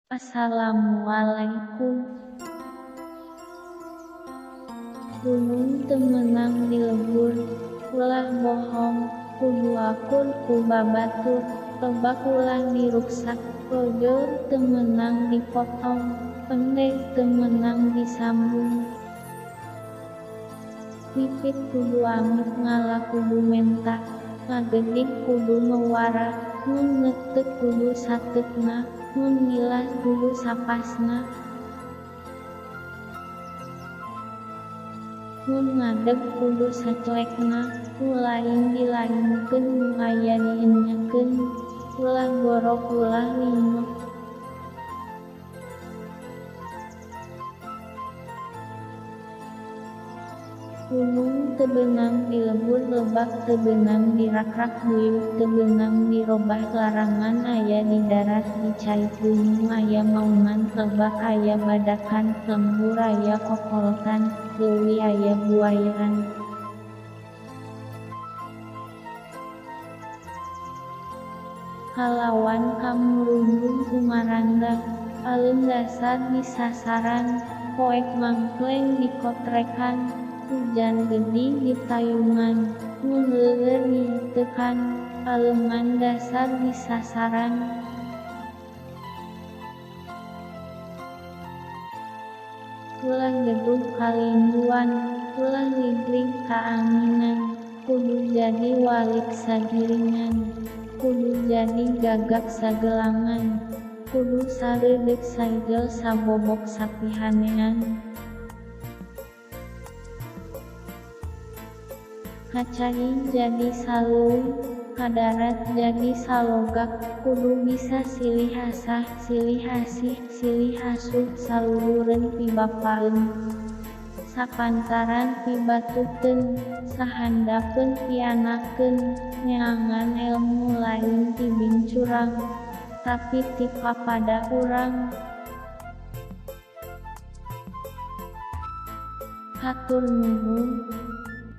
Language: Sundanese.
Assalamualaikum. Gunung teu meunang dilebur, ulah bohong, kudu akur ku babatur, lebak ulah diruksak, rojol teu meunang dipotong, pendek teu meunang disambung. Pipit kudu amit ngala kudu menta, ngagedig kudu mewara, mun neuteuk kudu sateukna, mun ngilas kudu sapasna. Mun ngadeg kudu sacuekna, nu lain dilainkeun nu aya dienyakeun, ulah gorok ulah linyok. Gunung teu beunang dilebur, lebak teu beunang dirakrak, buyut teu beunang dirobah, larangan aya di darat, di cai gunung aya maungan, lebak aya badakan, lembur aya kokolotan, leuwi aya buayaan. Kalawan kamurundung kumaranda, aleum dasar disasaran, poek mangkleng dikotrekan, hujan gede ditayungan, mun leueur ditekan, aleuman dasar disasaran. Ulah gedug kalinduan, ulah liglig kaanginan, kudu jadi walik sagiringan, kudu jadi gagak sagelangan, kudu sareudek saigel sabobok sapihanean. Kacai jadi saleuwi, kadarat jadi salogak, kudu bisa silih asah, silih asih, silih asuh, salulureun pibapaeun, sapantaran pibatuteun, sahandapeun pianakeun, neangan elmu lain ti bincurang, tapi ti papada urang. Hatur nuhun.